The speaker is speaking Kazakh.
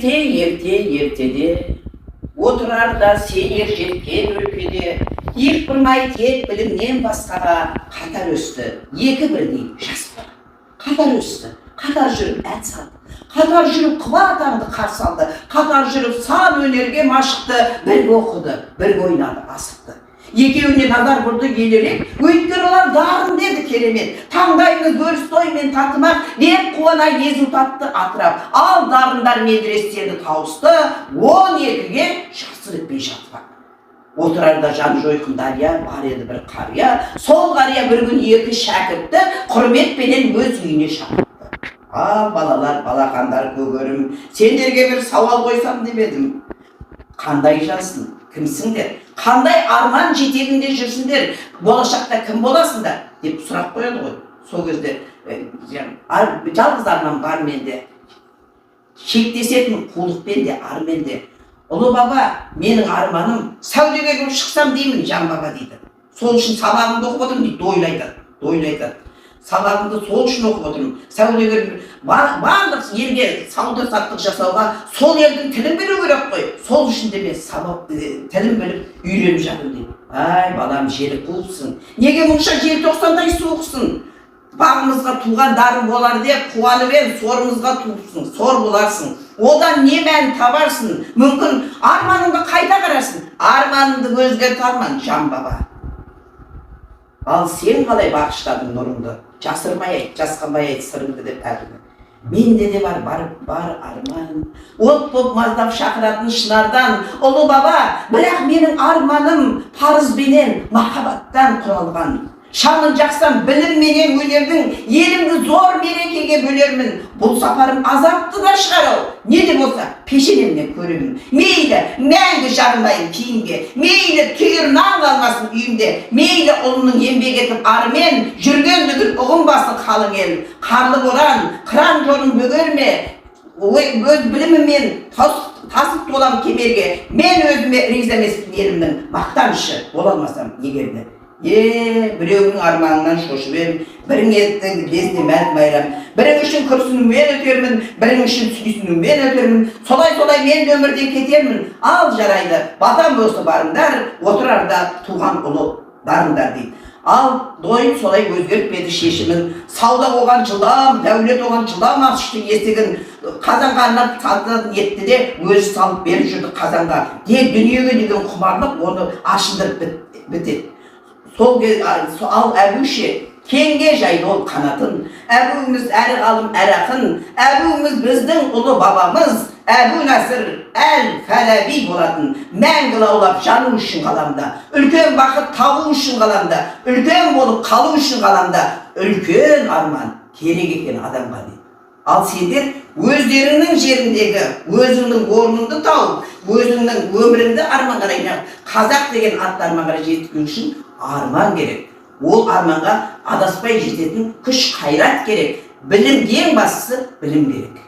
Ерте, ерте, ертеде, Отырарда сен ер жеткен өлкеде, иық бұрмай тек білімнен басқаға қатар өсті екі бірдей жас бала. Қатар өсті, қатар жүріп ән салды, қатар жүріп құба таңды қарсы алды, қатар жүріп сан өнерге машықты, бірге оқыды, бірге ойнады, асықты. Екеуіне назар бұрды елірек, өйткені олар дарын деді керемет. Таңдайымыз бөліс тоймен татымақ, деп қуана езу тартты атырап. Ал дарындар медресені тауысты, 12-ге жасы бітпей жатып ақ. Отырарда жан жойқын дария, бар еді бір қария. Сол қария бір күн екі шәкіртті құрметпенен өз үйіне шақыртты. Ал балалар, балақандар, көгерім, сендерге бір сауал қойсам деп едім. Қандай жансың, кімсіңдер, қандай арман жетегінде жүрсіңдер, болашақта кім боласыңдар деп сұрақ қояды ғой. Сол кезде жалғыз арман бар менде, шектесетін қулықпен де, армен де. Ұлы баба, менің арманым саудагер болып шықсам деймін, жан баба, дейді. Сол үшін сабағымды оқып отырмын, дейді. Дойыл айтады, дойыл айтады: сабағымды сол үшін оқып отырмын. Саудагер барлық елге сауда саттық жасауға сол елдің тілін білу керек қой. Сол үшін де мен сабақ тілін біліп үйреніп жатырмын, дейді. Ай, балам, жел қуыпсың, неге мұнша желтоқсандай суықсың? Бағымызға туған дарын болар деп қуанып ем, сорымызға туыпсың, сор боларсың. Одан не мән табарсың? Мүмкін, арманыңды қайта қарарсың. Арманыңды өзгерте арман, жан баба. Ал сен қалай бағыштадың нұрыңды? Жасырмай айт, жасқанбай айт сырыңды, деп Әбіні. Менде де бар арман, от боп маздап шақыратын шынардан, ұлы баба. Бірақ менің арманым парызбенен махаббаттан құралған. Шамын жақсам білім менен өнердің, елімді зор мерекеге бөлермін. Бұл сапарым азапты да шығар ау, не де болса пешенемнен көремін. Мейлі мәңгі жарымайын киімге, мейлі түйір нан қалмасын үйімде, мейлі ұлының еңбек етіп арымен жүргендігін ұғынбасын қалың ел. Қарлы боран, қыран жолын бөгер ме? Өз біліміммен тасып толам кемерге. Мен өзіме риза емеспін, елімнің мақтанышы бола алмасам егер де. Е, біреуінің арманынан шошып ем, бірің еттің лезде мәз майрам, бірің үшін күрсінумен өтермін, бірің үшін сүйсінумен өтермін. Солай, солай мен де өмірден кетермін. Ал жарайды, батам болса барыңдар, Отырарда туған ұлы дарындар, дейді. Ал дойын солай өзгертпеді шешімін. Сауда оған жылдам, дәулет оған жылдам ашты есігін. Қазанға арнап сататын етті де өзі салып беріп жүрді қазанға. Де дүниеге деген құмарлық оны ашындырып бітеді сол кез. Ал Әбу ше? Кеңге жайды ол қанатын. Әбуіміз әрі ғалым, әрі ақын. Әбуіміз біздің ұлы бабамыз Әбу Насыр әл Фараби болатын. Мәңгі лаулап жану үшін ғаламда, үлкен бақыт табу үшін ғаламда, үлкен болып қалу үшін ғаламда үлкен арман керек екен адамға, дейді. Ал сендер өздеріңнің жеріндегі өзіңнің орныңды тауып, өзіңнің өміріңді арман қарай, қазақ деген атты арман қарай жеткізу үшін арман керек. Ол арманға адаспай жететін күш қайрат керек, білім, ең бастысы білім керек.